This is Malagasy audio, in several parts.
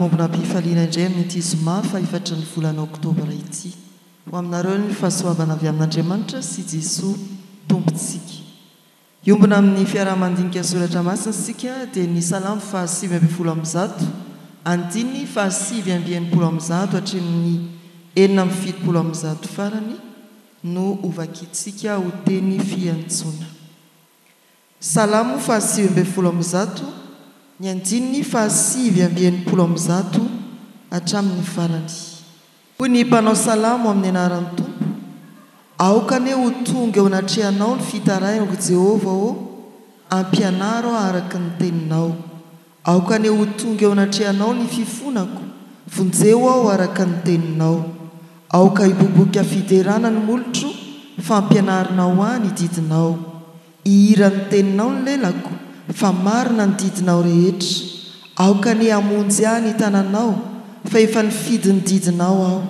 miombona am-pifaliana indray amin'ity zoma fahefatry ny volana oktobra ity. Ho aminareo ny fahasoavana avy amin'Andriamanitra sy Jesoa Tompontsika. Hiombona amin'ny fiaraha-mandinika soratra masina isika dia ny Salamo faha 119, andininy faha 169 hatramin'ny 176 farany no hovakintsika ho teny fiantsoana. Salamo faha 119, ny andininy faha 169 hatramin'ny farany. Hoy ny mpanao salamo amin'ny anaran'ny Tompo, Aoka anie ho tonga eo anatrehanao ny fitarainako, Jehovah ô, ampianaro aho araka ny teninao. Aoka anie ho tonga eo anatrehanao ny fifonako, vonjeo aho araka ny teninao. Aoka hiboiboika fiderana ny molotro, fa ampianarinao ahy ny didinao. Hihira ny teninao ny lelako, fa marina ny didinao rehetra. Aoka anie hamonjy ahy ny tananao, fa efa nifidy ny didinao aho.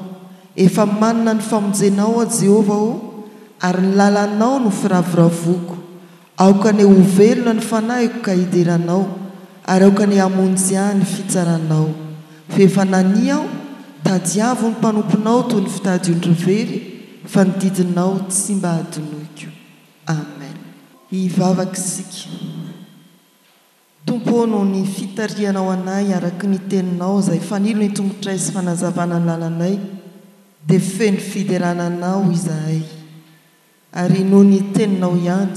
Efa manina ny famonjenao aho, Jehovah ô, ary ny lalanao no firavoravoako. Aoka anie ho velona ny fanahiko ka hidera Anao, ary aoka anie hamonjy ahy ny fitsaranao. Fa efa nania aho, tadiavo ny mpanomponao toy ny fitady ondry very, fa ny didinao tsy mba hadinoiko. Amen. Hivavaka isika. Tompo ô, noho ny fitarihanao anay araka ny Teninao izay fanilo ny tongotray sy fanazavana ny lalanay, dia feno fiderana Anao izahay. Ary noho ny Teninao ihany,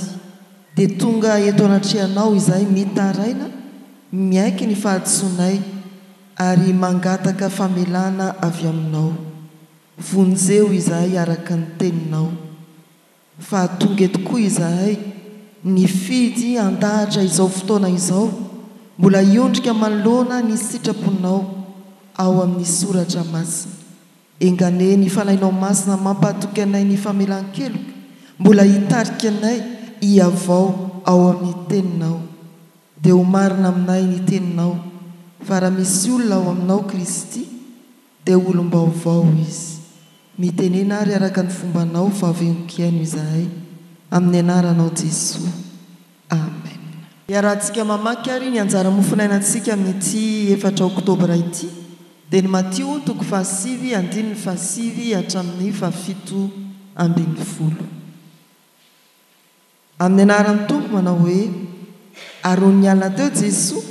dia tonga eto anatrehanao izahay mitaraina, miaiky ny fahadisoanay, ary mangataka famelana avy Aminao. Vonjeo izahay araka ny Teninao. Fa tonga eto koa izahay, nifidy handahatra izao fotoana izao, mbola hiondrika manoloana ny sitraponao ao amin'ny Soratra Masina. Enga anie ny Fanahinao Masina mampahatoky anay ny famelan-keloka, mbola hitarika anay hihavao ao amin'ny Teninao. Dia ho marina aminay ny Teninao, fa raha misy olona ao aminao Kristy, dia olom-baovao izy. Mitenena ary araka ny fombanao fa vengokiaino izahay. Amin'ny anaranao Jesoa. Amen. Iarahantsika mamaky ary ny anjara mofonainantsika amin'ity efatra oktobra ity, dia ny Matio toko fahasivy andininy fahasivy hatramin'ny fahafito ambinifolo. Amin'ny anaran'ny Tompo manao hoe, Ary nony niala teo Jesoa,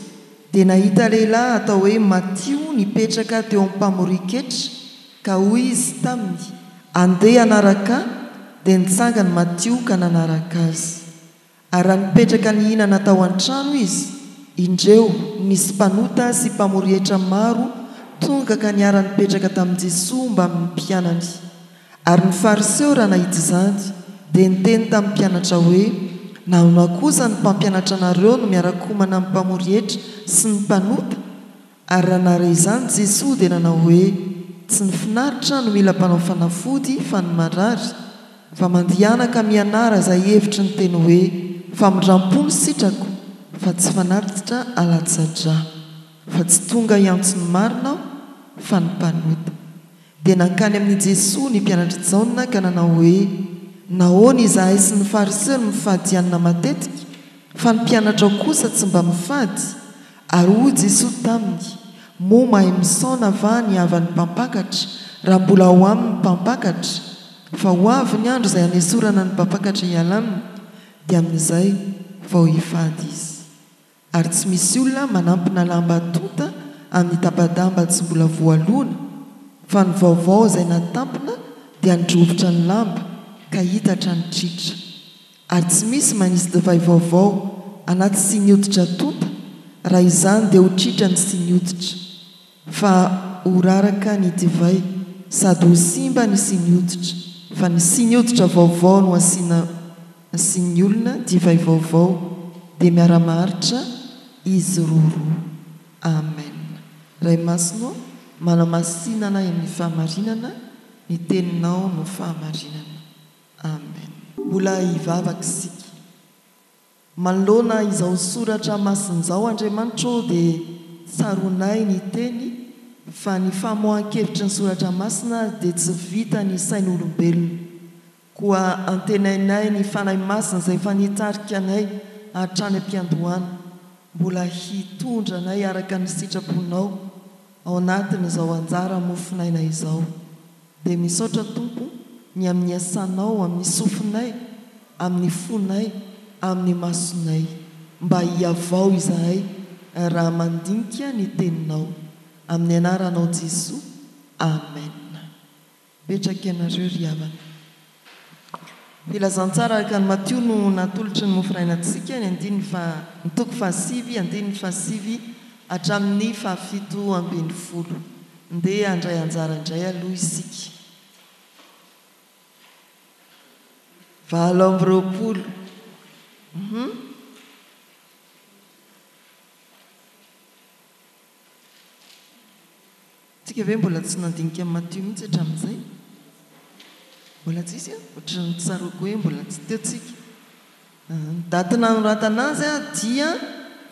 dia nahita lehilahy atao hoe Matio nipetraka teo am-pamorian-ketra, ka hoy Izy taminy, Andeha hanaraka Ahy, dia nitsangana Matio ka nanaraka Azy. Ary raha nipetraka nihinana tao an-trano Izy, indreo, nisy mpanota sy mpamory hetra maro tonga ka niara-nipetraka tamin'i Jesoa mbamin'ny mpianany. Ary ny Fariseo raha nahita izany, dia niteny tamin'ny mpianatra hoe, Nahoana kosa ny mpampianatra anareo no miara-komana amin'ny mpamory hetra sy ny mpanota? Ary raha nahare izany Jesoa dia nanao hoe, Tsy ny finaritra no mila mpanao fanafody fa ny marary, fa mandehana ka mianara izay hevitry ny teny hoe, Famindram-po no sitrako, fa tsy fanatitra alatsa-drà. Fa tsy tonga hiantso ny marina Aho, fa ny mpanota. Dia nankany amin'i Jesoa ny mpianatr'i Jaona ka nanao hoe, Nahoana izahay sy ny Fariseo no mifady hanina matetika, fa ny mpianatrao kosa tsy mba mifady? Ary hoy Jesoa taminy, Moa mahay misaona va ny havan'ny mpampakatra, raha mbola ao aminy ny mpampakatra? Fa ho avy ny andro izay hanesorana ny mpampakatra hiala aminy, dia amin'izay vao hifady izy. Ary tsy misy olona manampina lamba tonta amin'ny tapa-damba tsy mbola voalona, fa ny vaovao izay natampina dia handrovitra ny lamba, ka hitatra ny tritra. Ary tsy misy manisy divay vaovao anaty siny hoditra tonta, raha izany dia ho tritra ny siny hoditra. Fa ho raraka ny divay, sady ho simba ny siny hoditra, fa ny siny hoditra vaovao no asiana asian'ny olona divay vaovao, dia miara-maharitra izy roroa. Amen. Ray Masina ô, manamasina anay amin'ny fahamarinana, ny Teninao no fahamarinana. Amen. Mbola hivavaka isika. Manoloana izao soratra masina izao Andriamanitra ô dia tsaroanay ny teny fa ny famoahan-kevitry ny soratra masina dia tsy vitan'ny sain'olombelona. Koa antenainay ny Fanahy Masina izay efa nitarika anay hatrany am-piandohana mbola hitondra anay araka ny sitraponao. Ao anatin'izao anjara mofon'aina izao. Dia misaotra Tompo ny amin'ny asanao amin'ny sofinay, amin'ny fonay, amin'ny masonay. Mba hihavao izahay raha mandinika ny teninao. Amin'ny anaranao Jesoa. Amen. Mipetraka ianareo ry havana. Filazantsara araka an'i Matio no natolotry ny mofiraina antsika, ny andininy faha, ny toko fahasivy, andininy fahasivy hatramin'ny fahafito ambinifolo. Ndeha handray anjara indray aloha isika. 28. Hum. Tsika ve mbola tsy nandinika an'i Matio mihitsy hatramin'izay? Mbola tsisy an? Ohatran'ny tsaroako hoe mbola tsy teo tsika. Ny daty nanoratana azy dia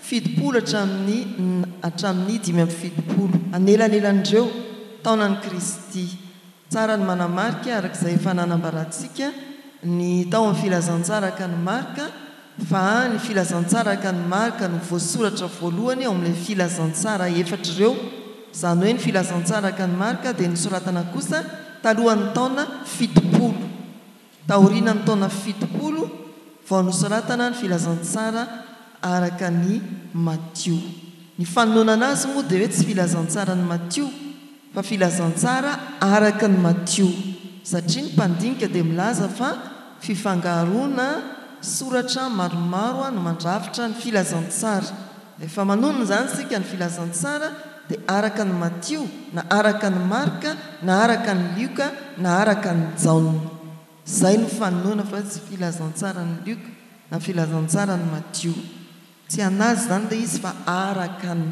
70 hatramin'ny hatramin'ny 75, anelanelan'ireo, taonan'i Kristy. Tsara ny manamarika, araka izay efa nanambarantsika ny tao amin'ny Filazantsara araka an'i Marka, fa ny Filazantsara araka an'i Marka no voasoratra voalohany ao amin'ilay Filazantsara efatra ireo, izany hoe ny Filazantsara araka an'i Marka dia nosoratana kosa talohan'ny taona 70. Taorianan'ny taona 70 vao nosoratana ny Filazantsara araka an'i Matio. Ny fanononana azy moa dia hoe tsy Filazantsaran'i Matio fa Filazantsara araka an'i Matio, satria ny mpandinika dia milaza fa fifangaroana soratra maromaro no mandrafitra ny Filazantsara. Rehefa manonona izany isika ny Filazantsara dia araka an'i Matio na araka an'i Marka na araka an'i Lioka na araka an'i Jaona. Izay no fanonona fa tsy Filazantsaran'i Lioka na Filazantsaran'i Matio. Tsy an'azy izany ilay izy fa araka ny,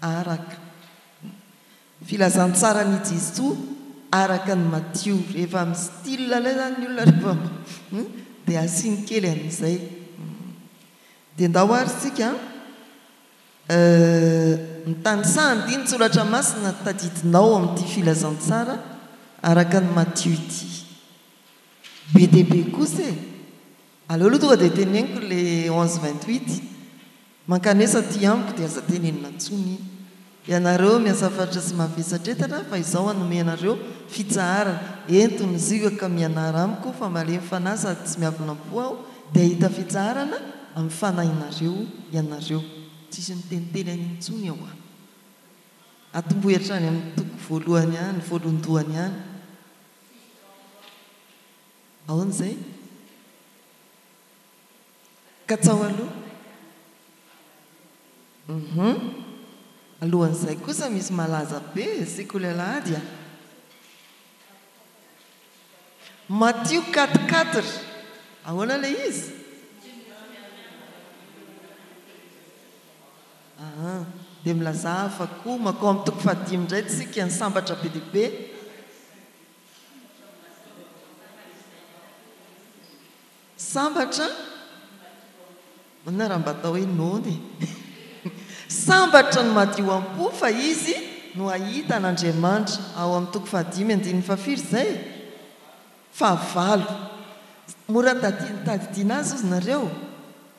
araka. Filazantsaran'i Jesoa araka an'i Matio. Rehefa mi-style ilay izany ny olona rehefa dia asiany kely an'izay. Dia ndao ary isika mitanisà andinin-tsoratra masina tadidinao amin'ity filazantsara araka an'i Matio ity. Be dia be kosa e! Aleo aloha tonga dia teneniko le 11 28, mankanesa aty amiko dia aza tenenina intsony iny. Ianareo miasa faritra sy mavesatra entana fa izao hanome anareo fitsaharana, ento ny zioga ka mianara amiko fa malemy fanahy sady tsy miavona am-po aho dia hahita fitsaharana amin'ny fanahinareo ianareo. Tsisy miteniteny an'iny intsony ao an. Atombohy hatrany amin'ny toko voalohany ihany, voalohandohany ihany. Ahoana izay? Katsaho aloha. Hum. Alohan'izay kosa misy malaza be sekoly alahady a. Matio quatre quatre. Ahoana ilay izy? Aa. Dia milazà hafa koa. Mankao amin'ny toko fahadimy indray tsika, ny sambatra be dia be. Sambatra, inona raha mba atao hoe noana e? Sambatra ny madio am-po fa izy no hahita an'Andriamanitra. Ao amin'ny toko fahadimy andininy fahafiry izay? Fahavalo. Mora tadidiana azy hozy nareo?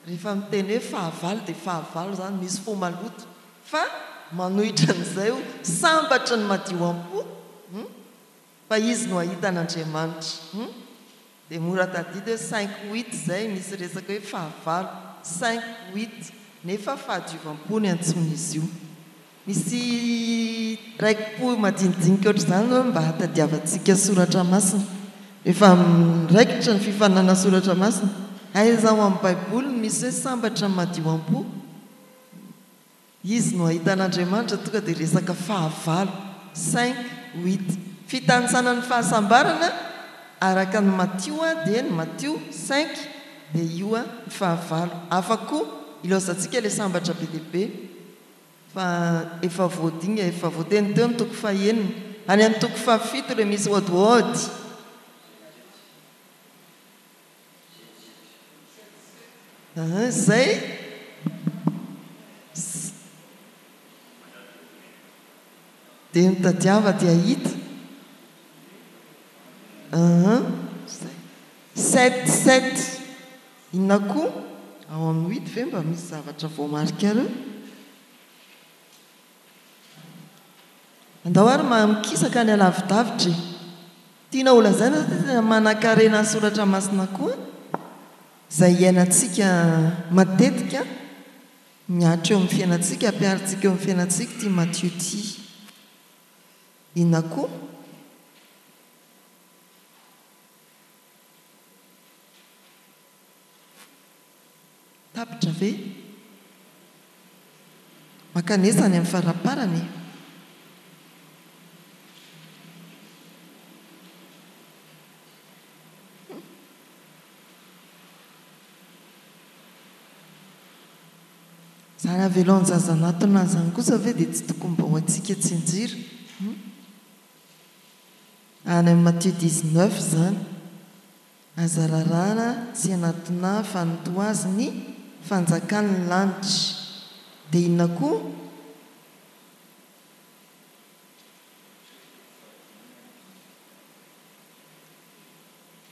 Rehefa miteny hoe fahavalo dia fahavalo izany, misy fo maloto. Fa manohitra an'izay ho sambatra ny madio am-po. Fa izy no hahita an'Andriamanitra. Hum? Dia mora tadidy hoe cinq huit izay misy resaka hoe fahavalo. Cinq huit. Nefa fahadiovam-po ny antsoin'izy io. Misy raiki-po madinidinika ohatr'izany hoe mba hatadiavantsika soratra masina. Rehefa miraikitra ny fifaninanana soratra masina. Aiza ao amin'ny baiboly no misy hoe sambatra ny madio am-po? Izy no hahita an'Andriamanitra tonga dia resaka fahavalo, cinq, huit. Fitanisana ny fahasambarana araka ny Matio dia ny Matio cinq dia io ny fahavalo. Hafa koa ilaozantsika ilay sambatra be dia be fa efa voadinga, efa voateny teo ny toko fahenina. Any amin'ny toko fahafito ilay misy odiody. Izay dia mitadiava dia hahita. Izay. Sept sept. Inona koa? Ao amin'ny huit ve mba misy zavatra voamarikareo? Andao ary mikisaka any alavidavitra e! Tiana ho lazaina fa tena manankarena ny soratra masina koa izay iainantsika matetika mihatra eo amin'ny fiainantsika, ampiharintsika eo amin'ny fiainantsika ity Matio ity. Inona koa? Tapitra ve? Mankanesa any amin'ny faraparany e! Izany avelao ny zaza hanatona an'izany kosa ve dia tsy tokony mba ho antsika tsianjery? Any amin'ny Matio 19 izany. Aza raràna tsy hanatona fa ny toa azy ny fanjakan'ny lanitra. Dia inona koa?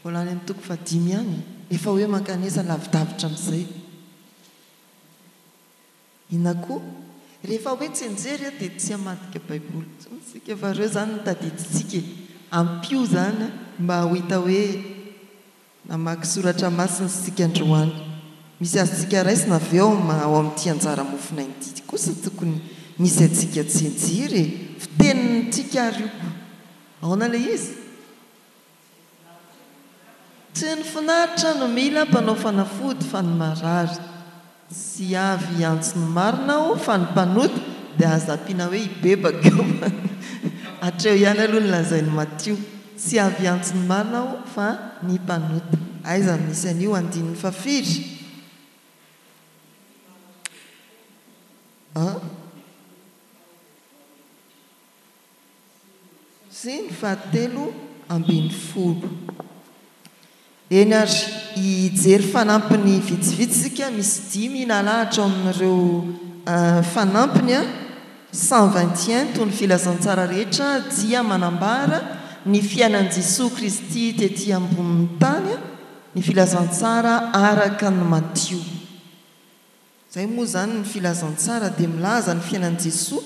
Mbola any amin'ny toko fahadimy ihany e. Efa hoe mankanesa lavidavitra amin'izay. Inona koa? Rehefa hoe tsianjery dia tsy hamadika baiboly intsony isika fa ireo izany no tadidintsika e! Ampio izany mba ho hita hoe namaky soratra masina isika androany. Misy azontsika raisina avy eo ao amin'ity anjara mofonaina ity kosa tokony misy antsika tsianjery e! Fitenintsika ary io ko! Ahoana ilay izy? Tsy ny finaritra no mila mpanao fanafody fa ny marary. Tsy avy hiantso ny marina aho fa ny mpanota dia aza ampiana hoe hibebaka eo fa hatreo ihany aloha ny lazain'i Matio. Tsy avy hiantso ny marina aho fa ny mpanota. Aiza no misy an'io andininy fahafiry? An? Sy ny fahatelo ambin'ny folo. Eny ary, hijery fanampiny vitsivitsy isika, misy dimy nalahatra ao amin'ireo fanampiny, 121, toy ny filazantsara rehetra dia manambara ny fiainan'i Jesoa Kristy tety ambonin'ny tany, ny filazantsara araka an'i Matio. Izay moa izany ny filazantsara dia milaza ny fiainan'i Jesoa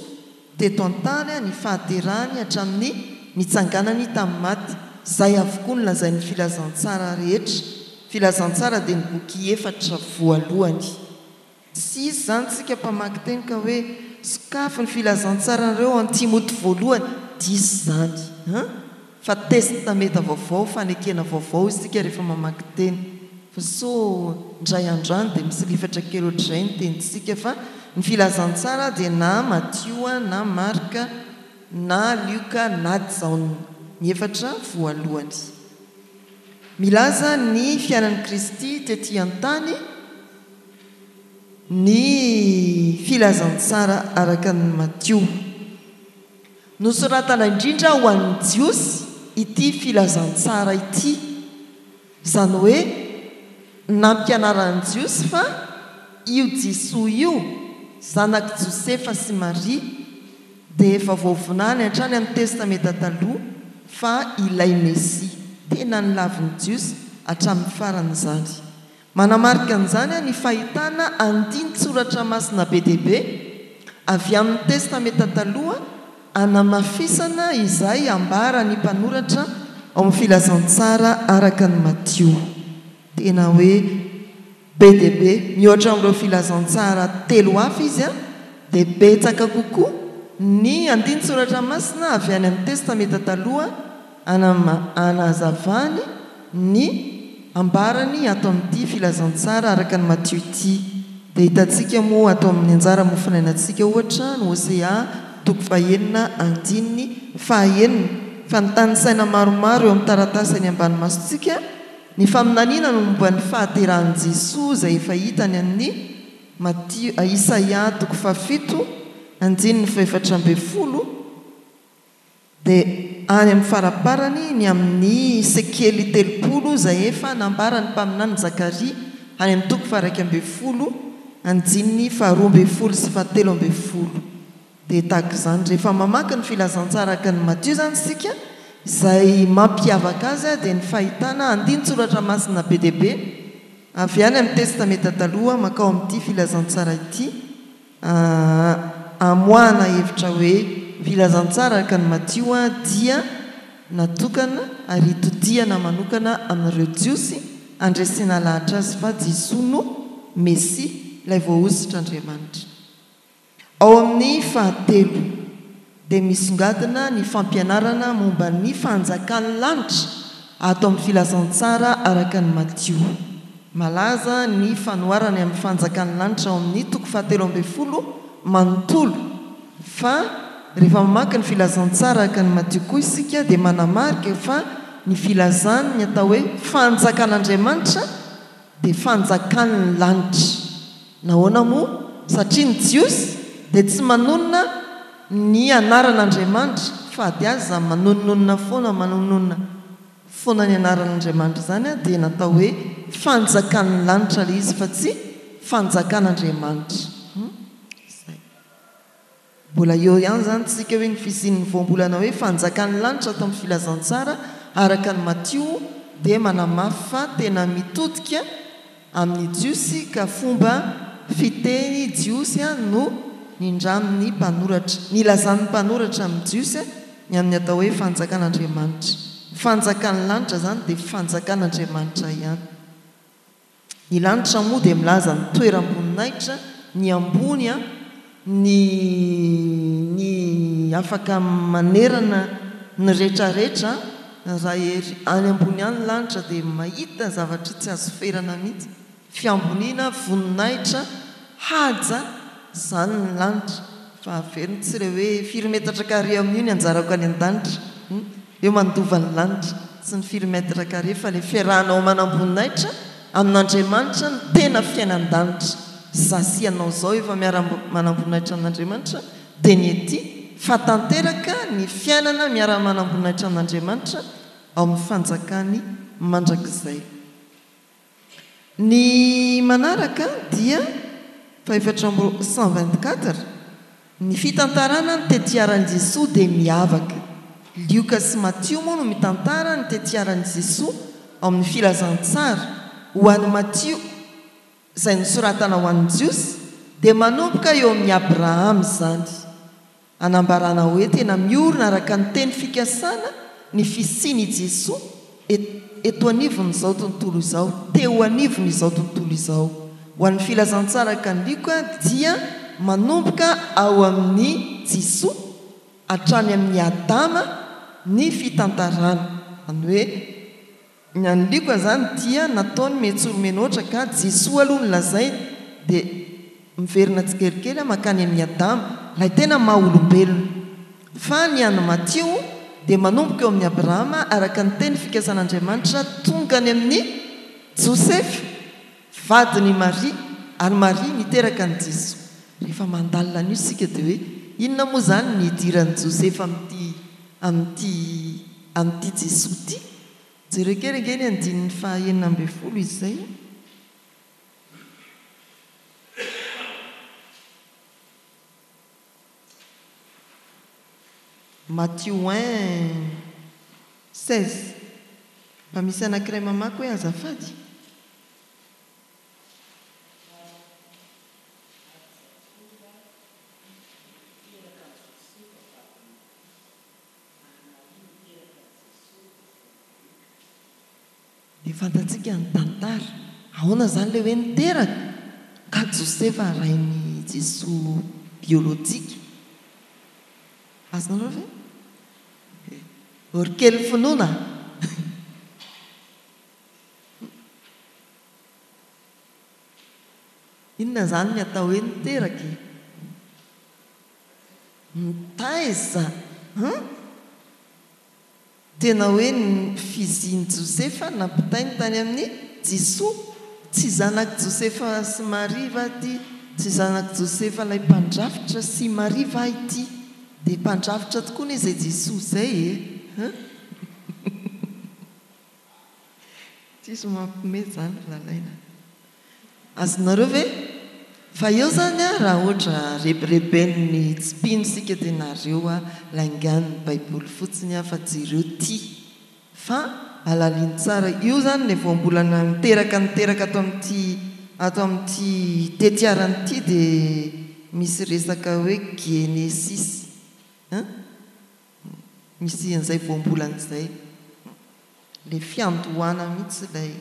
teto an-tany, ny fahaterahany hatramin'ny nitsanganany tamin'ny maty. Izay avokoa no lazain'ny filazantsara rehetra. Filazantsara dia ny boky efatra voalohany. Tsy hisy izany tsika mpamaky teny ka hoe sokafy ny filazantsaranareo ao Timoty voalohany, diso izany an! Fa testameta vaovao, fanekena vaovao isika rehefa mamaky teny. Fa sao indray andro any dia misilifatra kely ohatr'izay ny tenintsika fa ny filazantsara dia na Matio na Marka na Lioka na Jaona. Ny efatra voalohany. Milaza ny fiainan'i Kristy tety an-tany ny filazantsara araka an'i Matio. Nosoratana indrindra ho an'ny Jiosy ity filazantsara ity. Izany hoe nampianaran'ny Jiosy fa io Jesoa io, zanak'i Josefa sy Maria, dia efa voavinany hatrany amin'ny Testamenta Taloha fa ilay Mesia. Tena nolavin'ny Jiosy hatramin'ny farany izany. Manamarika an'izany ny fahitana andinin-tsoratra masina be dia be avy amin'ny Testamenta Taloha hanamafisana izay ambaran'ny mpanoratra ao amin'ny Filazantsara araka an'i Matio. Tena hoe be dia be, mihoatra amin'ireo filazantsara telo hafa izy, dia betsaka kokoa ny andinin-tsoratra masina avy any amin'ny Testamenta Taloha hanazavany ny ambarany ato amin'ity filazantsara araka an'i Matio ity. Dia hitantsika moa ato amin'ny anjara mofonainantsika ohatra ny Hosea toko fahenina andininy fahaenina fa ny tanisaina maromaro eo amin'ny taratasy eny ambany masontsika ny faminaniana no momba ny fahaterahan'i Jesoa izay efa hita any amin'ny Matio, Isaia toko fahafito andininy fahefatra ambin'ny folo. Dia any amin'ny faraparany ny amin'ny sekely 30 izay efa nambaran'ny mpaminany Zakaria any amin'ny toko faha-11 andininy faha-12 sy faha-13. Dia tahaka izany, rehefa mamaky ny filazantsara araka an'i Matio izany isika, izay mampiavaka azy dia ny fahitana andinin-tsoratra masina be dia be avy any amin'ny Testamenta Taloha mankao amin'ity filazantsara ity, Amoahana hevitra hoe. Filazantsara araka an'i Matio dia natokana ary itodihana manokana amin'ireo Jiosy handresena lahatra azy fa Jesoa no Mesia, ilay voahosotr'Andriamanitra. Ao amin'ny fahatelo dia misongadina ny fampianarana momba ny fanjakan'ny lanitra ato amin'ny Filazantsara araka an'i Matio. Malaza ny fanoharana amin'ny fanjakan'ny lanitra ao amin'ny toko fahatelo ambin'ny folo manontolo, fa rehefa mamaky ny Filazantsara araka an'i Matio koa isika dia manamarika fa ny filazany ny atao hoe fanjakan'Andriamanitra dia fanjakan'ny lanitra. Nahoana moa? Satria ny Jiosy dia tsy manonona ny anaran'Andriamanitra, fady azy izany manonononona foana, manononona foana ny anaran'Andriamanitra izany dia natao hoe fanjakan'ny lanitra ilay izy fa tsy fanjakan'Andriamanitra. Izay. Mbola eo ihany izany tsika hoe ny fisian'ny voambolana hoe fanjakan'ny lanitra ato amin'ny filazantsara araka an'i Matio dia manamafy fa tena mitodika amin'ny Jiosy ka fomba fiteny Jiosy no nindramin'ny mpanoratra, nilazan'ny mpanoratra amin'ny Jiosy ny amin'ny atao hoe fanjakan'Andriamanitra. Fanjakan'ny lanitra izany dia fanjakan'Andriamanitra ihany. Ny lanitra moa dia milaza ny toeram-boninahitra, ny ambony, ny ny afaka manerana ny retraretra, raha ery any ambony any ny lanitra dia mahita zavatra tsy azo ferana mihitsy, fiamboniana, voninahitra, haja, izany ny lanitra, fa averiny tsy ilay hoe firy metatra carré amin'io ny anjarako any an-danitra, hum, eo mandova ny lanitra, tsy ny firy mètre carré fa ilay fiarahanao manam-boninahitra amin'Andriamanitra no tena fiainan-danitra, za sy ianao izao efa miara-manam-boninahitra amin'Andriamanitra dia ny ety fa tanteraka ny fiainana miara-manam-boninahitra amin'Andriamanitra ao amin'ny fanjakany mandrakizay. Ny manaraka dia fahefatra amby 124, ny fitantarana ny tetiaran'i Jesoa dia miavaka. Lioka sy Matio moa no mitantara ny tetiaran'i Jesoa ao amin'ny Filazantsara. Ho an'i Matio, izay nosoratana ho an'ny Jiosy, dia manomboka eo amin'i Abrahama izany. Anambarana hoe tena miorina araka ny teny fikasana ny fisian' i Jesoa eto anivon' izao tontolo izao, teo anivon' izao tontolo izao. Ho an'ny filazantsara Lioka dia manomboka ao amin' i Jesoa hatrany amin' i Adama ny fitantarana, izany hoe Ny an'i Lioka zany dia nataony metsorimenoatra ka Jesoa aloha no lazainy dia miverina tsikelikely mankany amin'i Adama, ilay tena maha olombelona. Fa ny an'i Matio dia manomboka eo amin'i Abrahama araka ny teny fikasan'Andriamanitra tonga any amin'i Josefa, vadin'i Maria, ary Maria niteraka an'i Jesoa. Rehefa mandalina an'io isika dia hoe inona moa izany ny idiran'i Josefa amin'ity amin'ity amin'ity Jesoa ity? Jereo kely ange ny andininy faha 16 izay. Matio un 16. Mba misy anankiray mamaky hoe azafady? Ary Maria niteraka an'i Jesoa izay nahita. Dia fantatsika ny tantara. Ahoana izany ilay hoe niteraka? Ka Josefa rain'i Jesoa biolojika. Azonareo ve? Ory kely finoana. Inona izany ny atao hoe niteraka e? Nitaiza an! Tena hoe ny fizian'i Josefa nampitainy tany amin'i Jesoa. Tsy zanak'i Josefa sy Maria va ity? Tsy zanak'i Josefa ilay mpandrafitra sy Maria va ity? Dia mpandrafitra tokoa anie izay Jesoa izay e! An! Tsisy mampime izany ry Lalaina. Azonareo ve? Fa eo zany a raha ohatra rebireben'ny tsy mpino isika dia nareo a laingan'ny baiboly fotsiny a fa jereo ty fa alalino tsara io zany le voambolana miteraka niteraka ato amin'ity ato amin'ity tetiarana ity dia misy resaka hoe genesisy. An? Misy an'izay voambolana izay. Ilay fiandohana mihitsy ilay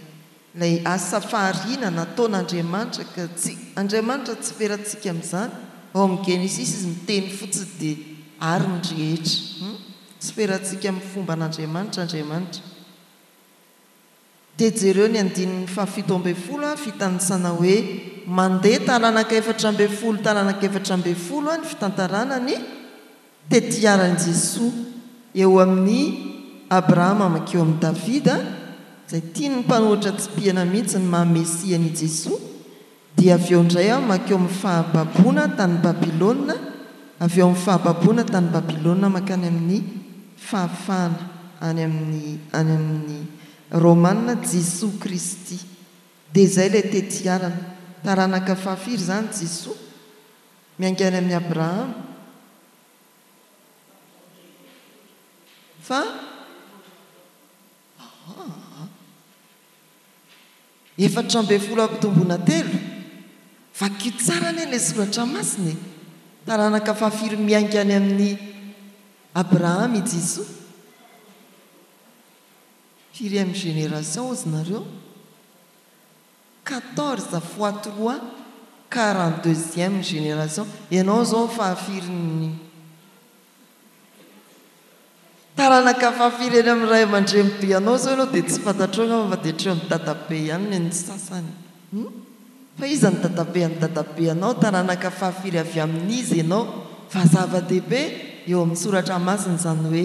ilay asa fahariana nataon'Andriamanitra ka tsy Andriamanitra tsy ferantsika amin'izany. Ao amin'ny Genesisy izy miteny fotsiny dia ary ny rehetra. Hum? Tsy ferantsika amin'ny fomban'Andriamanitra Andriamanitra. Dia jereo ny andininy faha 17 a, fitanisana hoe mandeha taranaka 14 taranaka 14 a ny fitantarana ny tetiaran'i Jesoa eo amin'i Abrahama mankeo amin'i Davida, izay tian'ny mpanohitra tsipihana mihitsy ny maha Mesia an'i Jesoa, Dia avy eo indray aho mankeo amin'ny fahababoana tany Babylona, avy eo amin'ny fahababoana tany Babylona mankany amin'ny fahafahana any amin'ny, any amin'ny Romana, Jesoa Kristy. Dia izay ilay tetiarana. Taranaka fahafiry izany Jesoa? Miainga any amin'i Abrahama. Fa? Aa. 14 ampitomboina telo? Vakio tsara anie ilay soratra masina e! Taranaka fahafiry miainga any amin'i Abrahama i Jesoa? Firième génération ozy nareo? 14 fois trois, 42ième génération. Ianao izao fahafirin'ny. Taranaka fahafiry eny amin'ny ray aman-dreny be anao izao ianao dia tsy fantatrao angamba fa dia hatreo amin'ny dadabe ihany ny an'ny sasany. Hum? Fa iza no dadabe an'ny dadabe anao? Taranaka fahafiry avy amin'iza ianao? Fa zava-dehibe eo amin'ny soratra masina izany hoe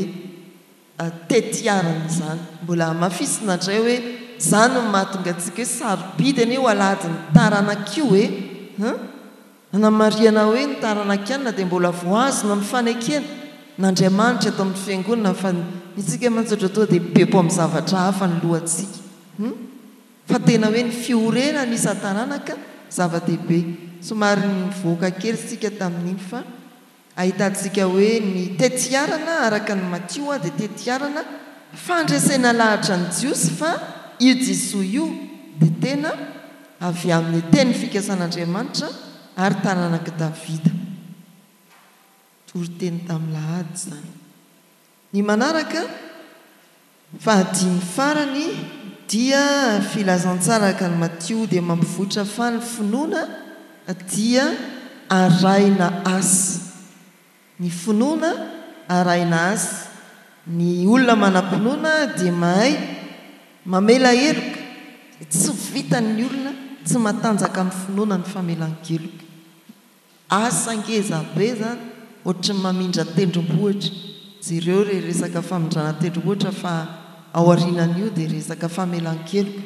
tetiarana izany. Mbola hamafisina indray hoe izany no mahatonga antsika hoe sarobidy anie io alahadin'ny taranaka io e! Hum? Nanamarihana hoe ny taranak'i Anna dia mbola voahazona amin'ny fanekena n'Andriamanitra eto amin'ny Fiangonana fa ny tsika mantsy ohatra toa dia bebo amin'ny zavatra hafa ny lohantsika hum fa tena hoe ny fiorenana isan-taranaka zava-dehibe somary nivoaka kely isika tamin'iny fa Ahitantsika hoe ny tetiarana araka an'i Matio dia tetiarana fandresena lahatra ny Jiosy fa io Jesoa io dia tena avy amin'ny teny fikasan'Andriamanitra ary taranak'i Davida. Toriteny tamin'ny lahady izany. Ny manaraka, fahadimy farany, dia filazantsara araka an'i Matio dia mampivoitra fa ny finoana dia arahina asa. Ny finoana arahina asa. Ny olona manam-pinoana dia mahay mamela heloka. Tsy vitan'ny olona tsy matanjaka amin'ny finoana ny famelan-keloka. Asa ngeza be zany, ohatry ny mamindra tendrombohitra. Jereo re resaka famindrana tendrombohitra fa ao aorianan'io dia resaka famelan-keloka.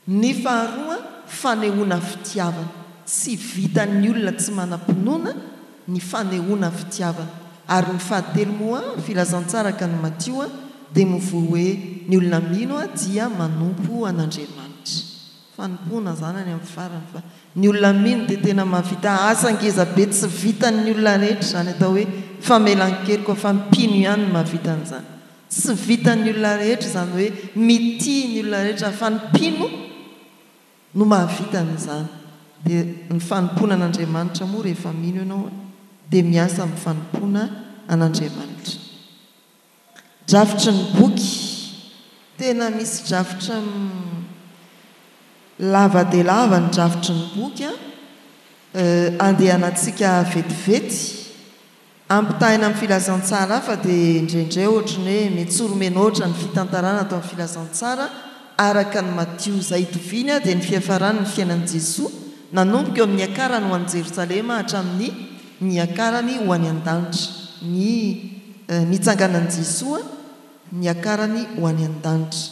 Ny faharoa, fanehoana fitiavana. Tsy vitan'ny olona tsy manam-pinoana ny fanehoana fitiavana. Ary ny fahatelo moa, filazantsara araka an'i Matio dia mivoy hoe ny olona mino dia manompo an'Andriamanitra. Fanompoana izany any amin'ny farany fa ny olona mino dia tena mahavita asa ngeza be tsy vitan'ny olona rehetra izany atao hoe famelan-keloka fa ny mpino ihany no mahavita an'izany. Tsy vitan'ny olona rehetra izany hoe mitia ny olona rehetra fa ny mpino no mahavita an'izany. Dia ny fanompoana an'Andriamanitra moa rehefa mino ianao dia miasa amin'ny fanompoana an'Andriamanitra. Drafitry ny boky. Tena misy drafitra lava dia lava ny drafitry ny boky an. Andehanantsika vetivety. Ampitahaina amin'ny filazantsara hafa dia indraindray ohatry ny hoe mitsoro-menoatra ny fitantarana ato amin'ny filazantsara araka an'i Matio. Izay itoviany dia ny fiafaran'ny fiainan'i Jesoa nanomboka eo amin'ny niakarany ho any Jerosalema hatramin'ny niakarany ho any an-danitra, ny nitsanganan'i Jesoa niakarany ho any an-danitra.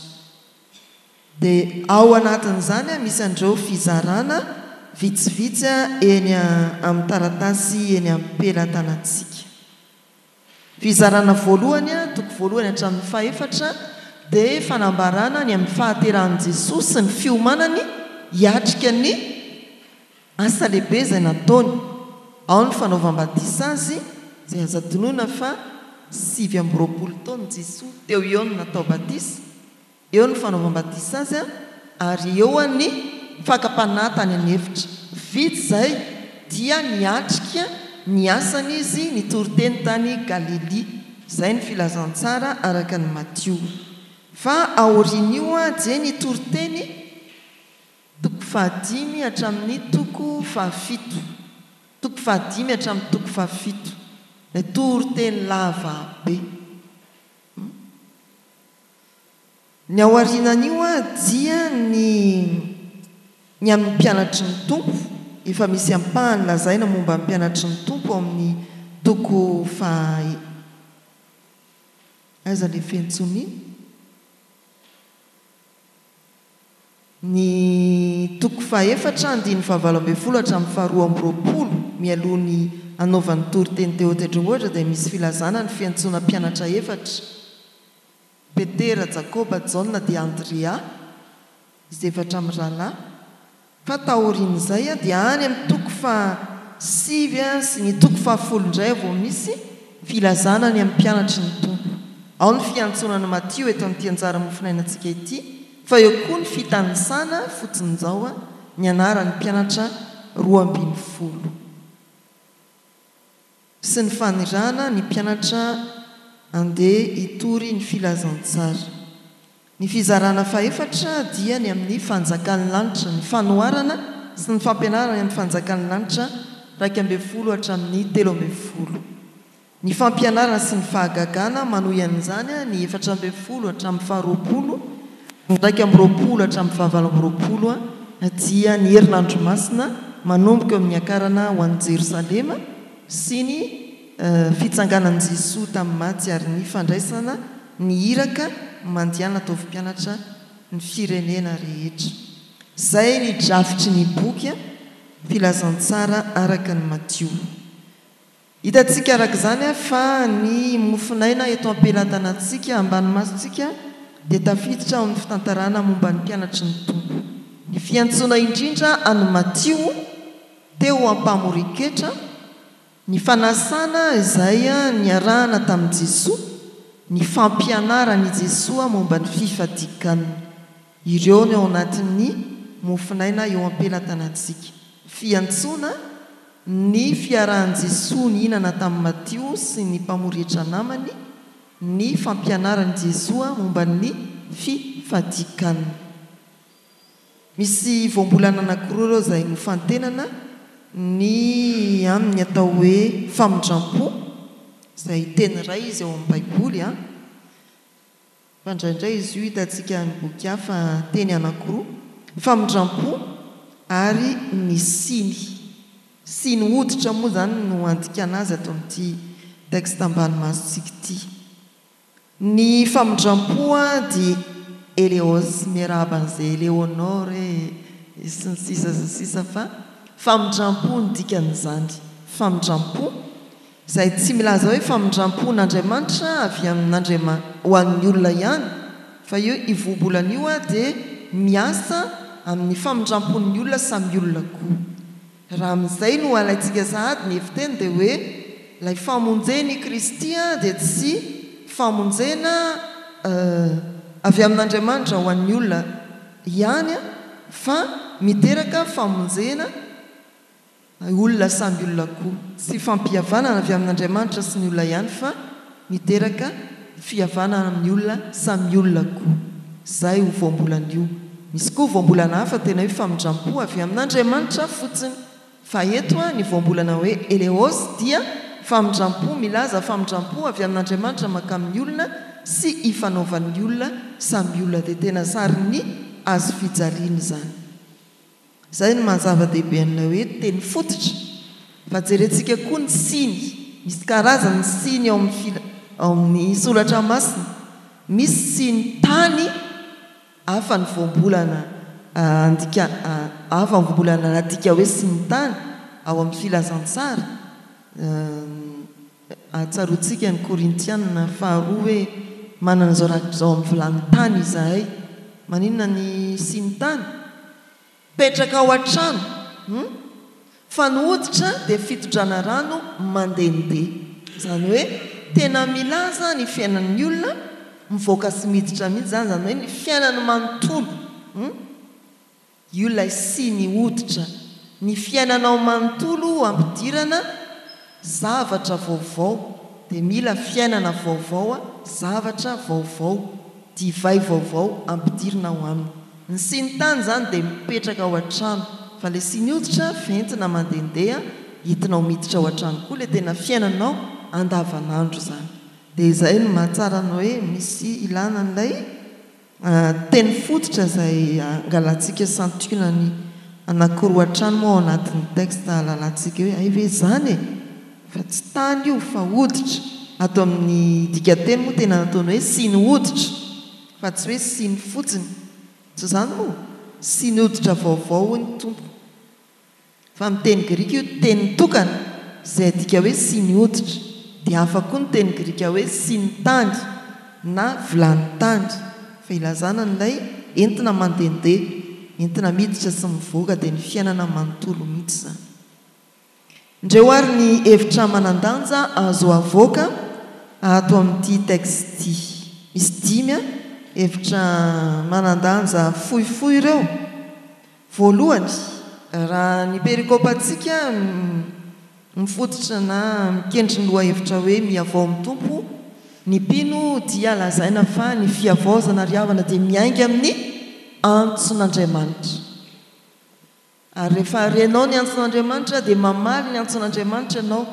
Dia ao anatin'izany misy an'ireo fizarana vitsivitsy eny amin'ny taratasy eny am-pelatanantsika. Fizarana voalohany, toko voalohany hatramin'ny fahefatra, dia fanambarana ny amin'ny fahaterahan'i Jesoa sy ny fiomanany hiatrika ny asa lehibe izay nataony. Ao ny fanaovam-batisa Azy, izay azo adinoina fa 29 taona Jesoa teo eo no natao batisa, Eo ny fanaovam-batisa azy ary eo ny fakam-panahy tany an'efitra. Vita izay dia niatrika ny asany Izy nitory teny tany Galilia. Izay ny filazantsara araka an'i Matio. Fa aorian'io dia nitory teny toko fahadimy hatramin'ny toko fahafito. Toko fahadimy hatramin'ny toko fahafito. Ilay toriteny lava be. Ny ao aorianan'io dia ny ny amin'ny mpianatry ny Tompo, efa misy ampahany lazaina momba ny mpianatry ny Tompo ao amin'ny toko faha aiza ilay fiantsoana iny? Ny toko fahefatra andininy fahavalo ambin'ny folo hatramin'ny faharoa amby roapolo, mialoha ny hanaovany toriteny teo an-tendrombohitra dia misy filazana ny fiantsoana mpianatra efatra, Petera, Jakoba, Jaona dia Andrea, izy efatra mirahalahy. Fa taorian'izay dia any amin'ny toko faha sivy sy ny toko faha folo indray vao misy filazana ny amin'ny mpianatry ny Tompo. Ao ny fiantsoana an'i Matio eto amin'ity anjara mofonainantsika ity, fa eo koa ny fitanisana fotsiny izao ny anaran'ny mpianatra 12. Sy ny fanirahana ny mpianatra handeha hitory ny filazantsara. Ny fizarana fahefatra dia ny amin'ny fanjakan'ny lanitra, ny fanoharana sy ny fampianarana ny amin'ny fanjakan'ny lanitra 11 hatramin'ny 13. Ny fampianarana sy ny fahagagana manohy an'izany ny 14 hatramin'ny faharoapolo, ny 21 hatramin'ny fahavalo amby roapolo dia ny herinandro masina manomboka eo amin'ny niakarana ho any Jerosalema sy ny fitsanganan'i Jesoa tamin'ny maty ary ny fandraisana ny iraka mandiana ataovy mpianatra ny firenena rehetra. Izay ny drafitry ny boky Filazantsara araka an'i Matio. Hitantsika araka izany fa ny mofon'aina eto am-pelatanantsika, ambany masontsika, dia tafiditra ao amin'ny fitantarana momba ny mpianatry ny Tompo. Ny fiantsoana indrindra an'i Matio teo am-pamorian-ketra, ny fanasana izay niarahana tamin'i Jesoa, ny fampianaran'i Jesoa momba ny fifadian-kanina. Ireo no ao anatin'ny mofon'aina eo am-pelatanantsika. Fiantsoana ny fiarahan'i Jesoa nihinana tamin'i Matio sy ny mpamory hetra namany, ny fampianaran'i Jesoa momba ny fifadian-kanina. Misy voambolana anankiroa ireo izay nofantenana, ny amin'ny atao hoe famindram-po, izay teny iray izy ao amin'ny Baiboly an, Fa indraindray izy io hitantsika any boky hafa teny anankiroa, famindram-po ary ny siny. Siny hoditra moa izany no andikana azy ato amin'ity texte ambany masontsika ity. Ny famindram-po dia eleos, miarahaba an'izay Eleonore e, sy ny sisa sy ny sisa fa famindram-po no dikan'izany. Famindram-po. Izay tsy milaza hoe famindram-pon'Andriamanitra avy amin'Andriama ho an'ny olona ihany, fa io ivoambolana io dia miasa amin'ny famindram-pon'ny olona samy olona koa. Raha amin'izay no alaintsika sahady ny hevi-teny dia hoe ilay famonjen'i Kristy dia tsy famonjena avy amin'Andriamanitra ho an'ny olona ihany fa miteraka famonjena Olona samby olona koa. Tsy fampihavanana avy amin'Andriamanitra sy ny olona ihany fa miteraka fihavanana amin'ny olona samy olona koa. Izay io voambolana io. Misy koa voambolana hafa tena hoe famindram-po avy amin'Andriamanitra fotsiny. Fa eto ny voambolana hoe eleos dia famindram-po milaza famindram-po avy amin'Andriamanitra mankamin'ny olona sy ifanaovan'ny olona samy olona. Dia tena sarin'ny hazofijaliana izany. Izay no maha zava-dehibe an'ilay hoe teny fototra. Fa jerentsika koa ny siny. Misy karazany ny siny ao amin'ny fila, ao amin'ny soratra masina. Misy siny tany, hafa ny voambolana andika, hafa ny voambolana nadika hoe siny tany ao amin'ny filazantsara. Ahatsaroantsika ny Korintiana faharoa hoe manana izao rakitra izao amin'ny vilany tany izahay. Maninona ny siny tany? Mipetraka ao an-trano. Hum? Fa ny hoditra dia fitondrana rano mandehandeha. Izany hoe tena milaza ny fiainan'ny olona mivoaka sy miditra mihitsy izany, izany hoe ny fiainany manontolo. Hum? Io ilay siny hoditra. Ny fiainanao manontolo ampidirana zavatra vaovao, dia mila fiainana vaovao, zavatra vaovao, divay vaovao ampidirina ao aminy. Ny siny tany izany dia mipetraka ao an-trano, fa ilay siny hoditra fentina mandehandeha entinao miditra ao an-trano koa ilay tena fiainanao andavanandro izany. Dia izay no mahatsara ny hoe misy ilana an'ilay teny fototra izay angalantsika santionany anankiroa hatrany moa ao anatin'ny texte ahalalantsika hoe hay ve izany e! Fa tsy tany io fa hoditra. Ato amin'ny dikanteny moa tena nataony hoe siny hoditra fa tsy hoe siny fotsiny. Tsy izany moa? Siny hoditra vaovao hoy ny Tompo. Fa amin'ny teny grika io teny tokana izay adika hoe siny hoditra, dia hafa koa ny teny grika hoe siny tany na vilany tany, fa ilazana an'ilay entina mandehandeha, entina miditra sy mivoaka, dia ny fiainana manontolo mihitsy izany. Indreo ary ny hevitra manan-danja azo avoaka ato amin'ity texte ity. Misy dimy hevitra manan-danja fohifohy ireo. Voalohany, raha ny perikopantsika mifototra na mikendry ny lohahevitra hoe mihavao amin'ny Tompo ny mpino dia lazaina fa ny fihavaozana ry havana dia miainga amin'ny antson'Andriamanitra. Ary rehefa renao ny antson'Andriamanitra dia mamaly ny antson'Andriamanitra ianao,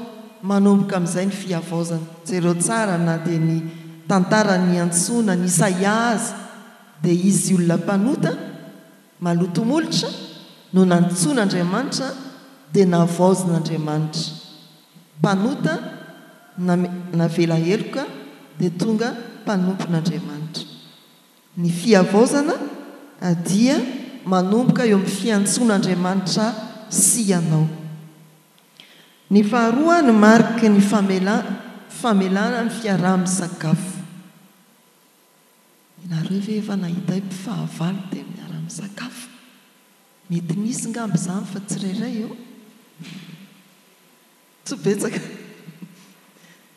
manomboka amin'izay ny fihavaozana. Jereo tsara na dia ny tantaran'ny niantsoana an'i Isaia aza dia izy olona mpanota, Maloto molotra no nantsoin'Andriamanitra dia navaozin'Andriamanitra. Mpanota navela heloka dia tonga mpanompon'Andriamanitra. Ny fihavaozana dia manomboka eo amin'ny fiantsoan'Andriamanitra sy ianao. Ny faharoa ny mariky ny famelana ny fiaraha-misakafo. Ianareo ve efa nahita hoe mpifahavalo dia miara-misakafo? Mety misy ngamba izany fa tsirairay eo. Tsy betsaka.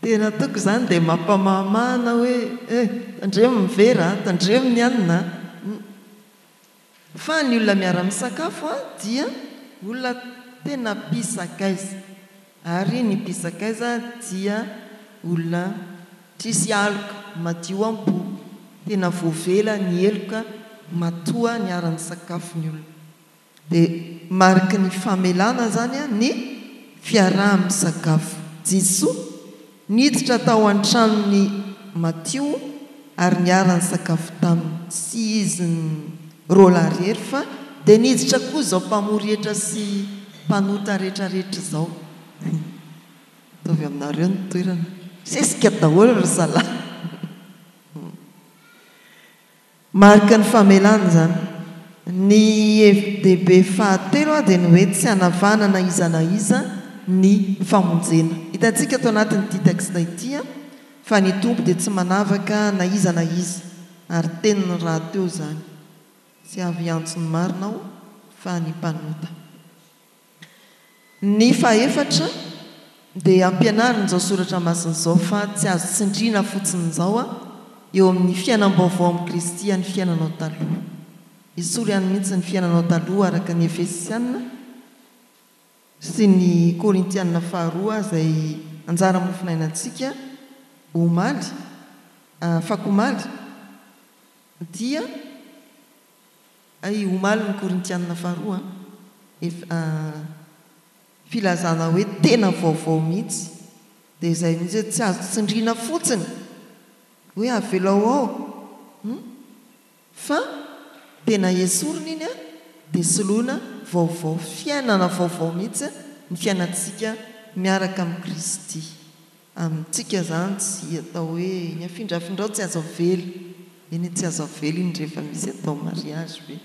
Tena ataoko izany dia mampamahamahana hoe eh, tandremo ny vera a, tandremo ny anona a. Fa ny olona miara-misakafo dia olona tena mpisakaiza. Ary ny mpisakaiza dia olona tsisy aloka, madio am-po, tena voavela ny heloka matoa niara-nisakafo ny olona. Dia mariky ny famelana izany ny fiaraha-misakafo. Jesoa niditra tao an-tranon'i Matio ary niara-nisakafo taminy. Tsy izy roalahy irery fa dia niditra koa izao mpamory hetra sy mpanota rehetrarehetra izao. Ataovy aminareo ny toerana. Sesika daholo ry zalahy. Mariky ny famelana izany. Ny hevi-dehibe fahatelo dia ny hoe tsy hanavahana na iza na iza ny famonjena. Hitantsika ato anatin'ity texte ity fa ny Tompo dia tsy manavaka na iza na iza, ary teniny rahateo izany. Tsy avy hiantso ny marina aho fa ny mpanota. Ny fahefatra dia ampianarin'izao soratra masina izao fa tsy azo tsindriana fotsiny izao eo amin'ny fiainam-baovao amin'i Kristy ny fiainanao taloha. Esory any mihitsy ny fiainanao taloha araka ny Efesiana sy ny Korintiana faharoa izay anjara mofonainantsika omaly, afakomaly dia. Hay omaly ny Korintianina faharoa an! Efa filazana hoe tena vaovao mihitsy. Dia izay mihitsy hoe tsy azo tsindriana fotsiny hoe avelao ao hum! Fa tena esorina iny an, dia soloina vaovao, fiainana vaovao mihitsy ny fiainantsika miaraka amin'i Kristy. Amintsika izany tsy atao hoe ny afindrafindrao tsy azo avela, eny e tsy azo avela iny rehefa misy atao mariage ve?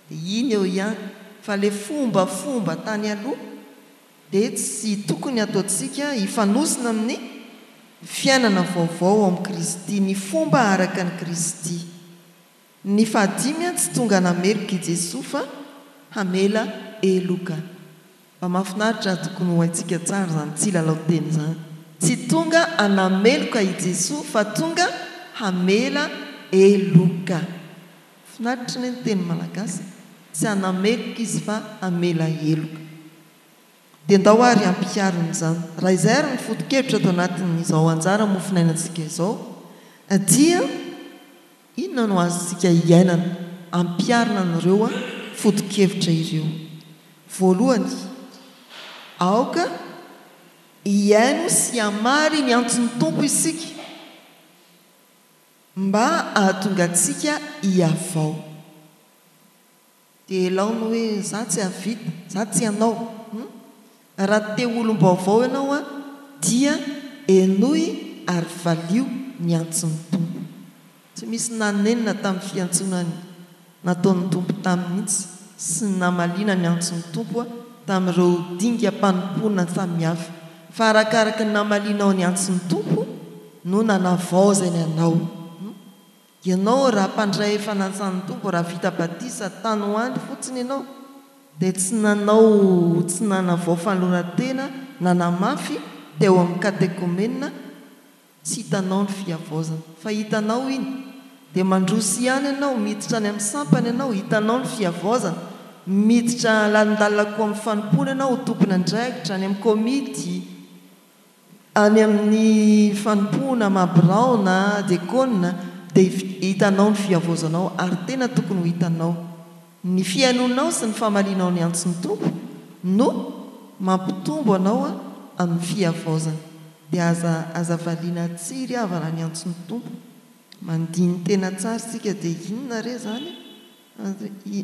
Dia iny eo ihany, fa le fombafomba tany aloha dia tsy tokony ataontsika hifanosina amin'ny fiainana vaovao ao amin'i Kristy, ny fomba araka an'i Kristy. Ny fahadimy, tsy tonga hanameloka i Jesoa fa hamela heloka. Mba mahafinaritra ary tokony ho haintsika tsara izany tsilalao teny izany. Tsy tonga hanameloka i Jesoa fa tonga hamela heloka. Finaritra anie ny teny malagasy e! Tsy hanameloka izy fa hamela heloka. Dia ndao ary hampiharina izany. Raha izay ary ny foto-kevitra ato anatin'izao anjara mofonainantsika izao dia inona no azontsika iainana ampiharina an'ireo foto-kevitra ireo? Voalohany, aoka hihaino sy hamary ny antson'ny Tompo isika mba hahatonga antsika hihavao. Dia elao ny hoe za tsy hahavita, za tsy hanao. Hum. Raha te ho olom-baovao ianao an, dia henoy ary valio ny antson'ny Tompo. Tsy misy nanenina tamin'ny fiantsoana nataon'ny Tompo taminy mihitsy sy ny namaliana ny antson'ny Tompo tamin'ireo dingam-panompoana samihafa. Fa arakaraka ny namalianao ny antson'ny Tompo no nanavaozany anao. Hum. Ianao raha mpandray fanantsan'ny Tompo, raha vita batisa tany ho any fotsiny ianao dia tsy nanao tsy nanavao fanoloran-tena nanamafy teo amin'ny katekomena, tsy hitanao ny fihavaozana. Fa hitanao iny. Dia mandroso ihany ianao, miditra any amin'ny sampana ianao, hitanao ny fihavaozana. Miditra lalindalina koa amin'ny fanompoana ianao, ho tompon'andraikitra any amin'ny komity, Any amin'ny fanompoana maha birao na diakona dia hitanao ny fihavaozanao ary tena tokony ho hitanao. Ny fihainoanao sy ny famalianao ny antson'ny Tompo no mampitombo anao amin'ny fihavaozana. Dia aza aza valiana tsiry havana ny antson'ny Tompo. Mandini-tena tsara isika dia inona re izany?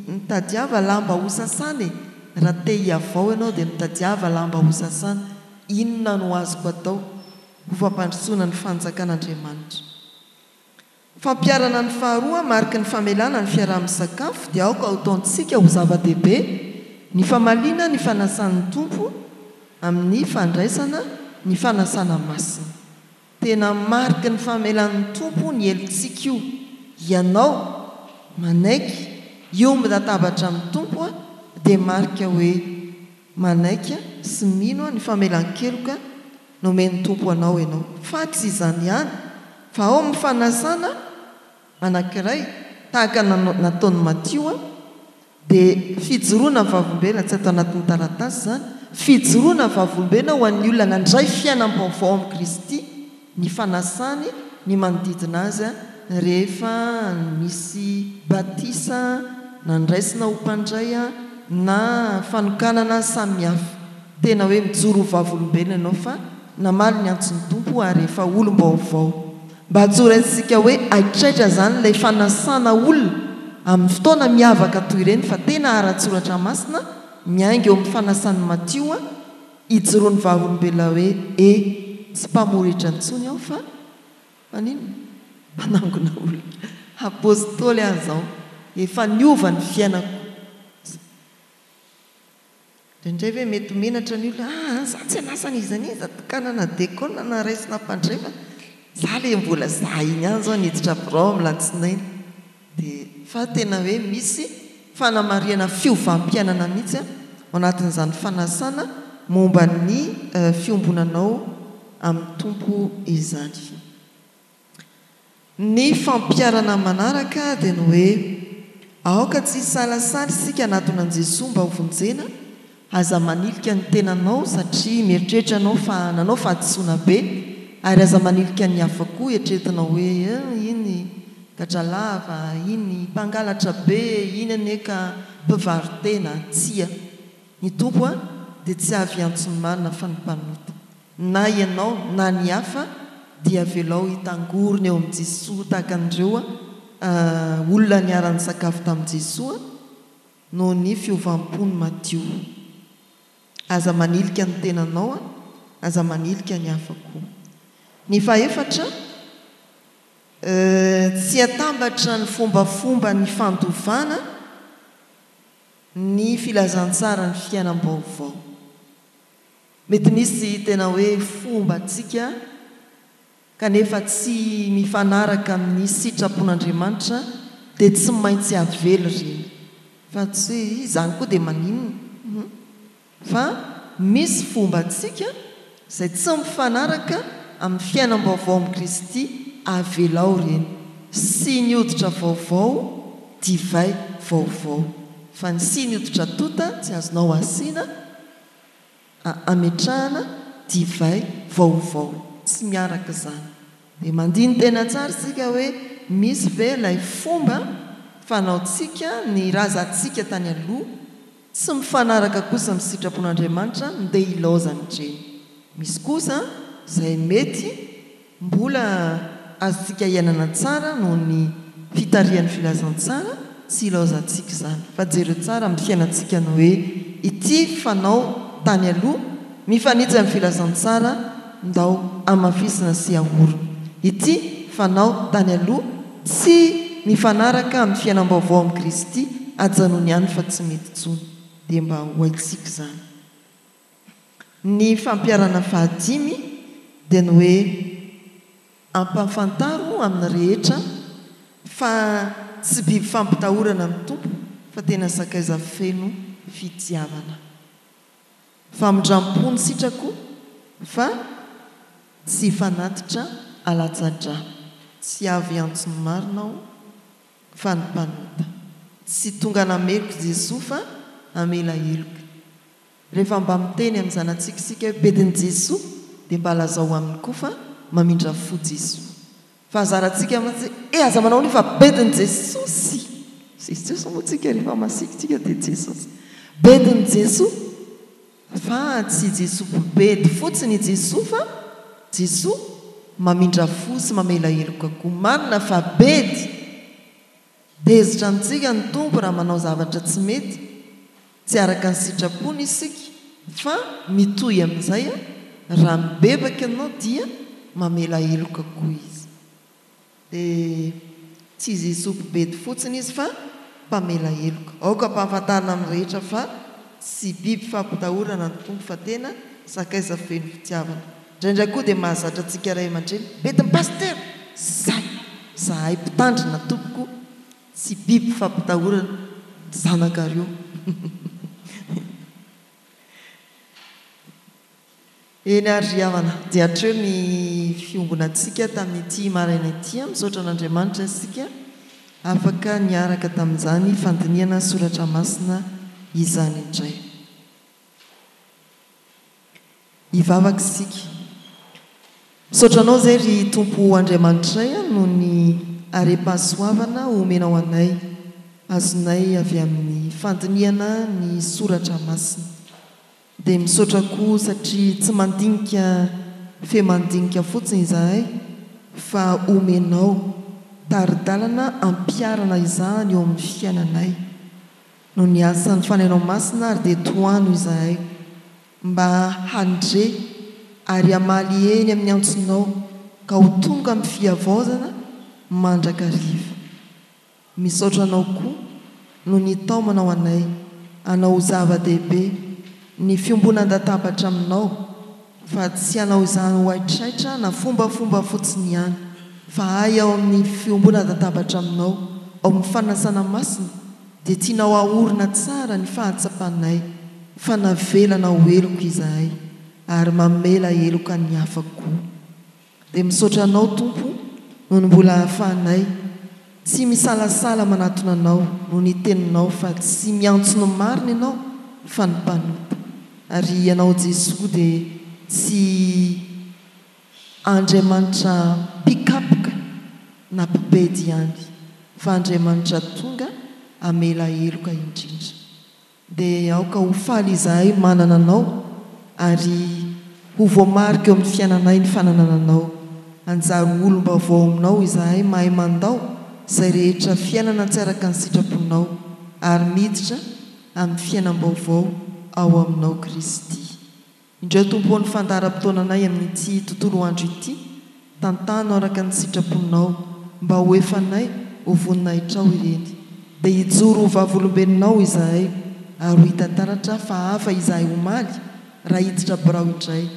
Mitadiava lamba ho sasana e! Raha te hihavao ianao dia mitadiava lamba ho sasana. Inona no azoko atao ho fampandrosoana ny fanjakan'Andriamanitra? Fampiharana ny faharoa mariky ny famelana ny fiaraha-misakafo dia aoka hotaontsika ho zava-dehibe ny famaliana ny fanasan'ny Tompo amin'ny fandraisana ny fanasana masina. Tena mariky ny famelan'ny Tompo ny helotsika io. Ianao manaiky hiomby latabatra amin'ny Tompo dia marika hoe manaiky sy mino ny famelan-keloka nomen'ny Tompo anao ianao. Fa tsy izany ihany fa ao amin'ny fanasana anankiray tahaka ny nataon'i Matio Dia fijoroana vavolombelona, tsy ato anatin'ny taratasy izany, fijoroana vavolombelona ho an'ny olona nandray fiainam-baovao amin'i Kristy, ny fanasany ny manodidina azy rehefa nisy batisa nandraisina ho mpandray na fanokanana samihafa. Tena hoe mijoro ho vavolombelona ianao fa namaly ny antson'ny Tompo ary efa olom-baovao. Mba tsy ho raisintsika hoe haitraitra izany ilay fanasana olona amin'ny fotoana miavaka toy ireny fa tena ara-tsoratra masina miainga eo amin'ny fanasan'i Matio hijoroan'ny vavolombelona hoe e tsy mpamoritra intsony aho fa maninona? Mpanangona olona. Apostoly aho izao. Efa niova ny fiainako. Indraindray ve mety menatra ny olona, ah za tsy hanasa an'iza n'iza, tokanana dekona na raisina mpandray fa za le mbola za iny ihany zao niditra birao amin'ny latsinainy. Dia fa tena hoe misy fanamarihana fiovam-piainana mihitsy ao anatin'izany fanasana momba ny fiombonanao amin'ny Tompo izany. Ny fampiharana manaraka dia ny hoe, aoka tsy hisalasala isika hanatona an'i Jesoa mba hovonjena, aza manilika ny tenanao satria mieritreritra ianao fa nanao fahadisoana be, ary aza manilika ny hafa koa eritreretinao hoe eh iny gadralava, iny mpangalatra be, iny anie ka mpivaro-tena, tsia, ny Tompo dia tsy avy hiantso ny marina fa ny mpanota. Na ianao na ny hafa dia avelao hitangorona eo amin'i Jesoa tahaka an'ireo olona niara-nisakafo tamin'i Jesoa noho ny fiovam-pony madio. Aza manilika ny tenanao, aza manilika ny hafa koa. Ny fahefatra, tsy atambatra ny fombafomba ny fandovana ny filazantsaran'ny fiainam-baovao. Mety misy tena hoe fombantsika kanefa tsy mifanaraka amin'ny sitrapon'Andriamanitra dia tsy maintsy avela ireny. Fa tsy hoe izany koa dia maninona hum. Fa misy fombantsika izay tsy mifanaraka amin'ny fiainam-baovao amin'i Kristy avelao ireny. Siny hoditra vaovao, divay vaovao. Fa ny siny hoditra tonta tsy azonao asiana. Ametrahana divay vaovao. Tsy miaraka izany. Dia mandini-tena tsara isika hoe misy ve ilay fomba fanaontsika ny razantsika tany aloha tsy mifanaraka kosa amin'ny sitrapon'Andriamanitra ndeha hilaozany ireny. Misy kosa izay mety Mbola azontsika iainana tsara noho ny fitarihan'ny filazantsara tsy ilaozantsika izany. Fa jereo tsara amin'ny fiainantsika ny hoe ity fanao tany aloha mifanitsy amin'ny filazantsara ndao hamafisina sy ahorina. Ity fanao tany aloha tsy mifanaraka amin'ny fiainam-baovao amin'i Kristy ajanony ihany fa tsy mety intsony. Dia mba ho haintsika izany. Ny fampiharana fahadimy dia ny hoe ampahafantaro amin'ny rehetra fa tsy biby fampitahorana ny Tompo fa tena sakaiza feno fitiavana. Famindram-po ny sitrako fa tsy fanatitra alatsa-drà. Tsy avy hiantso ny marina aho fa ny mpanota. Tsy tonga nameloka Jesoa fa hamela heloka. Rehefa mba miteny amin'ny zanatsika isika hoe bedin'i Jesoa dia mba lazao aminy koa fa mamindra fo Jesoa. Fahazarantsika mantsy hoe eh aza manao an'io fa bedin'i Jesosy! Jesosy moa tsika rehefa masiaka tsika dia Jesosy. Bedin'i Jesoa fa tsy Jesoa mpibedy fotsiny i Jesoa fa Jesoa mamindra fo sy mamela heloka koa. Marina fa bedy! Tezitra amintsika ny Tompo raha manao zavatra tsy mety, tsy araka ny sitrapony isika, fa mitohy amin'izay raha mibebaka ianao dia mamela heloka koa Izy. Dia tsy Jesoa mpibedy fotsiny Izy fa mpamela heloka. Aoka ampahafantarina amin'ny rehetra fa tsy biby fampitahorana ny Tompo fa tena sakaiza feno fitiavana. Indraindray koa dia mahazatra antsika ray aman-dreny, bedin'i Pasitera! Zay! Zahay mpitandrina tompoko tsy biby fampitahorana ny zanakareo. Eny ary ry havana, dia hatreo ny fiombonantsika tamin'ity maraina ity. Misaotra an'Andriamanitra isika afaka niaraka tamin'izany fandinihana soratra masina izany indray. Hivavaka isika. Misaotra Anao izay ry Tompo Andriamanitray a noho ny harem-pahasoavana omenao anay, azonay avy amin'ny fandinihana ny Soratra Masina. Dia misaotra koa satria tsy mandinika fe mandinika fotsiny izahay fa omenao tari-dalana ampiharana izany eo amin'ny fiainanay. Noho ny asan'ny Fanahinao Masina ary dia tohano izahay mba handre ary hamaly eny amin'ny antsonao ka ho tonga amin'ny fihavaozana mandrakariva. Misaotra Anao koa noho ny nitaomanao anay hanao ho zava-dehibe ny fiombonan-databatra aminao fa tsy hanao izany ho haitraitra na fombafomba fotsiny ihany fa hay ao amin'ny fiombonadatabatra aminao ao amin'ny fanasana masina dia tianao haorina tsara ny fahatsapanay fa navelanao heloka izahay ary mamela heloka ny hafa koa. Dia misaotra Anao Tompo noho ny mbola ahafahanay tsy misalasala manatona Anao noho ny Teninao fa tsy miantso ny marina Ianao fa ny mpanota. Ary Ianao Jesoa dia tsy Andriamanitra mpikapoka na mpibedy ihany fa Andriamanitra tonga hamela heloka indrindra. Dia aoka ho faly izahay manana Anao ary ho voamarika eo amin'ny fiainanay ny fananana Anao. Hanjary ho olom-baovao aminao izahay mahay mandao izay rehetra fiainana tsy araka ny sitraponao ary miditra amin'ny fiainam-baovao ao aminao Kristy. Indreo Tompo ô ny fandaharam-potoananay amin'ity tontolo andro ity, tantano araka ny sitraponao mba ho efanay ho voninahitrao ireny. Dia hijoro ho vavolombelonao izahay ary ho hita taratra fa hafa izahay omaly raha hiditra birao indray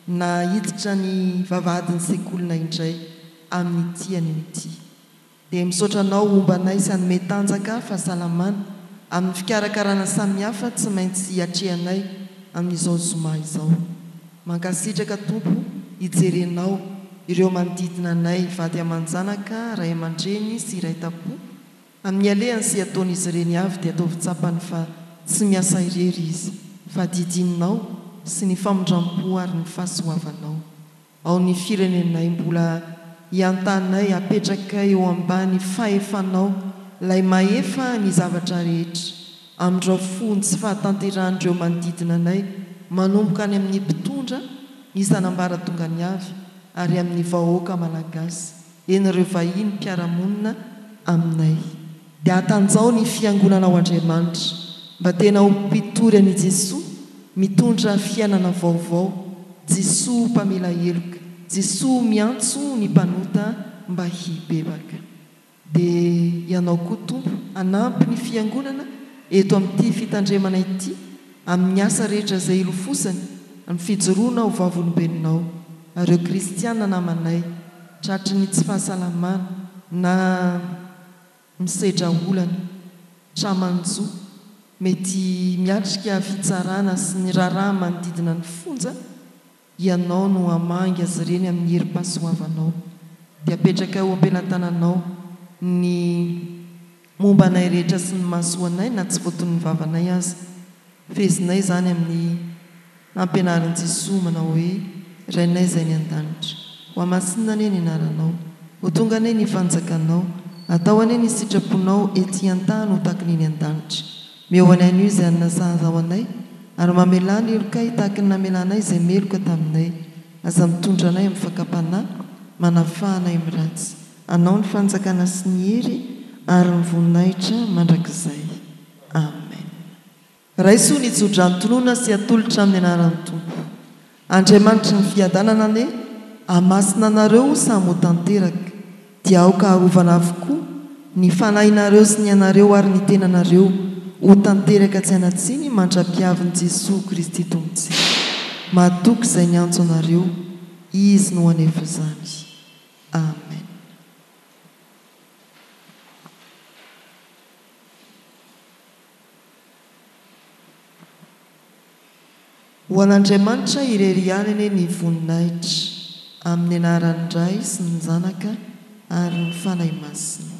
na hiditra ny vavahadin'ny sekolinay indray amin'ity anio ity. Dia misaotra anao homba anay sy hanome tanjaka fahasalamana amin'ny fikarakarana samihafa tsy maintsy hiatrehanay amin'izao zoma izao. Mankasitraka Tompo hijerenao ireo manodidina anay vady aman-janaka, ray aman-dreny sy iray tampo amin'ny alehany sy ataon'izy ireny avy dia ataovy tsapany fa tsy miasa irery izy fa didininao sy ny famindrampo ary ny fahasoavanao. Ao ny firenenay mbola hiantanay apetrakay eo ambany fahefanao lay mahefa ny zavatra rehetra. Amindrao fo ny tsy fahatanterahan'ireo manodidina anay manomboka any amin'ny mpitondra isan'ambaratongany avy ary amin'ny vahoaka malagasy eny ireo vahiny mpiara-monina aminay. Dia atanjao ny fiangonanao Andriamanitra mba tena ho mpitory an' i Jesoa mitondra fiainana vaovao, Jesoa mpamela heloka, Jesoa miantso ny mpanota mba hibebaka. Dia Ianao koa Tompo hanampy ny fiangonana eto amin'ity fitandremana ity amin'ny asa rehetra izay ilofosany, amin'ny fijoroana ho vavolombelonao, ary ireo kristiana namanay tratry ny tsy fahasalamana na misedra olana, tra-manjo, mety miatrika fitsarana sy ny raharaha manodidina ny fonja, Ianao no hamangy azy ireny amin'ny herim-pahasoavanao. Dia apetraka eo am-pelatananao ny momba anay rehetra sy ny mahasoa anay na tsy voatonon'ny vavanay aza. Fehezinay izany amin'ny nampianarin'i Jesoa manao hoe, Rainay izay any an-danitra, hohamasinina anie ny anaranao. Ho tonga anie ny fanjakanao. Atao anie ny sitraponao ety an-tany ho tahaka ny eny an-danitra. Meo anay anio izay hanina sahaza ho anay, ary mamelà ny helokay tahaka ny namelanay izay meloka taminay. Aza mitondra anay amin'ny fakam-panahy, manafaha anay amin'ny ratsy. Anao ny fanjakana sy ny hery ary ny voninahitra mandrakizay. Amen. Raiso ny tsodrano tonona sy atolotra amin'ny anaran'ny Tompo. Andriamanitry ny fiadanana anie hamasina anareo ho samy ho tanteraka, dia aoka harovana avokoa ny fanahinareo sy ny anareo ary ny tenanareo ho tanteraka tsy hanan-tsiny mandra-piavin'i Jesoa Kristy Tompontsika. Mahatoky izay niantso anareo, Izy no hanefa izany. Amen. Ho an'Andriamanitra irery ihany anie ny voninahitra, amin'ny anaran'ny Ray sy ny Zanaka ary ny Fanahy Masina.